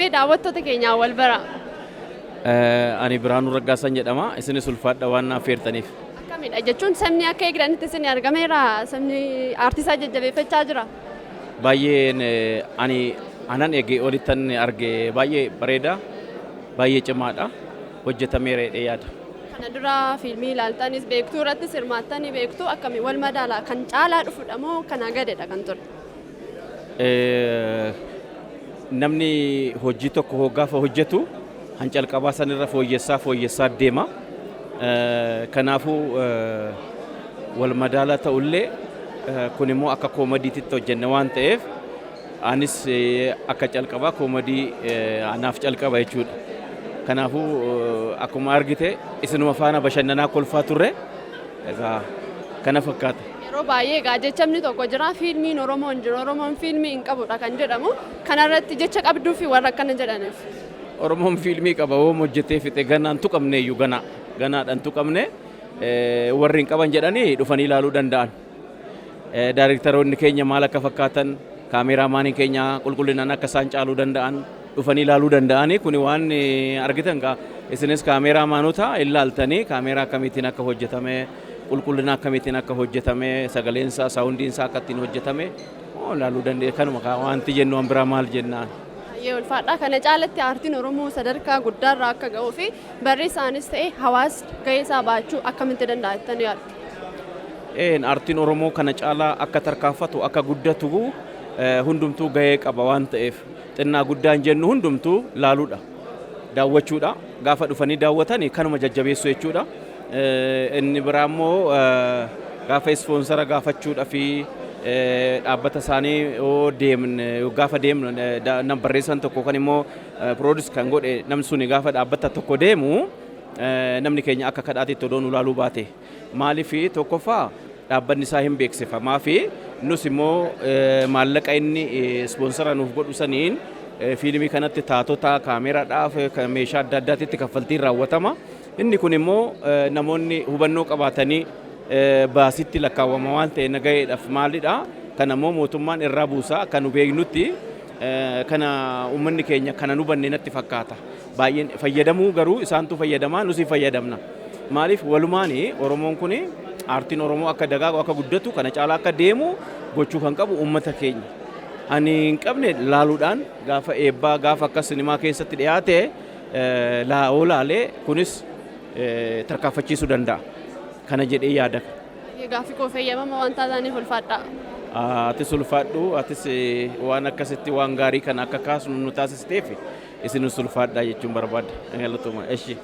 Hayyee, daawwattoota keenyaa wal bara. Ani Biraanuu Raggaasan jedhama. Isinis ulfaadha waan naaf feertaniif. Akkamidha jechuun, sabni akka eegdanitti isin argameera? Sabni aartisaa jajjabeeffachaa jira. Baay'een ani anan eege olittan arge. Baay'ee bareeda, baay'ee cimaadha. Hojjetameera jedhee yaada. Kana dura fiilmii ilaaltanis beektuu, irrattis hirmaattanii beektuu, akkamii wal madaalaa? Kan caalaa dhufudha moo kanaa gadedha kan ture? Namni hojii tokko gaafa hojjetu han calqabaa sanirra fooyyessaa fooyyessaa deema. Kanaafuu wal madaalaa ta'ullee, kun immoo akka koomadiititti hojjenne waan ta'eef, anis akka calqabaa koomadii anaaf calqaba jechuudha. Kanaafuu akkuma argite isinuma faana bashannanaa kolfaa turre. Egaa kana fakkaata. Yeroo baay'ee egaa jechamni tokko jira, fiilmiin Oromoo hin jiru, Oromoon fiilmii hin qabudha kan jedhamu. Kanarratti jecha qabduu fi warra akkana jedhaniif. Oromoon fiilmii qaba, woom hojjetee fixe. Ganaan tuqamne iyyuu, ganaa ganaadhaan tuqamne. Warri hin qaban jedhanii dhufanii ilaaluu danda'an. Daarektaroonni keenya maal akka fakkaatan, kaameeraamaaniin keenya qulqullinaan akka isaan caaluu danda'an dhufanii ilaaluu danda'anii. Kuni waan argitan gaa, isinis kaameeraamaanota ilaaltanii, kaameeraa akkamiitiin akka hojjetame, qulqullina akkamiitiin akka hojjetame, sagaleensaa, soundiinsaa akka ittiin hojjetame ilaaluu dandeenya. Kanuma wanti jennu, waan biraa maal jennaan. Baay'ee ulfaadha. Kana caalatti aartiin Oromoo sadarkaa guddaarraa akka ga'uu fi barreessaanis ta'e hawaasni gahee isaa baachuu akkamitti danda'a jettanii yaaddu? Een, aartiin Oromoo kana caalaa akka tarkaanfatu, akka guddatu hundumtuu gahee qaba waan ta'eef, xinnaa guddaan jennu, hundumtuu laaluudha. Daawwachuudha. Gaafa dhufanii daawwatan kanuma jajjabeessu jechuudha. Inni biraa immoo gaafa sponsor gaafachuudha fi dhaabbata isaanii yoo deemne, gaafa deemnu, nam barreessan tokko kan immoo produce kan godhe, namni suni gaafa dhaabbata tokko deemu, namni keenya akka kadhaatitti odoo nu laaluu baate. Maaliif? Tokkoffaa dhaabbanni isaa hin beeksifamaa fi nus immoo maallaqa inni sponsor nuuf godhu saniin fiilmii kanatti taatota, kaameeraadhaaf, meeshaa adda addaatitti kaffaltiin raawwatama. Inni kun immoo namoonni hubannoo qabaatanii baasitti lakkaawwama waan ta'e nagaheedhaaf maalidha? Kana immoo mootummaan irraa buusa akka nu beeknutti. Kana uummanni keenya kana nu banne natti fakkaata. Baay'een fayyadamuu garuu isaantu fayyadamaa, nus fayyadamna. Maaliif? Walumaani Oromoon kun, aartiin Oromoo akka dagaagu, akka guddatu, kana caalaa akka deemu gochuu kan qabu uummata keenya. Ani hin qabne laaluudhaan gaafa eebbaa, gaafa akka sinimaa keessatti dhiyaate laa'oo laalee, kunis tarkaanfachiisuu danda'a. Kana jedhee yaada. Gaaffii koo fayyamama waan taataniif ulfaadha. Atis ulfaadhu. Atis waan akkasitti waan gaarii kana akka kaasnu nu taasisteef isinis ulfaadhaa jechuun barbaada. Galatoomaa. Eshi.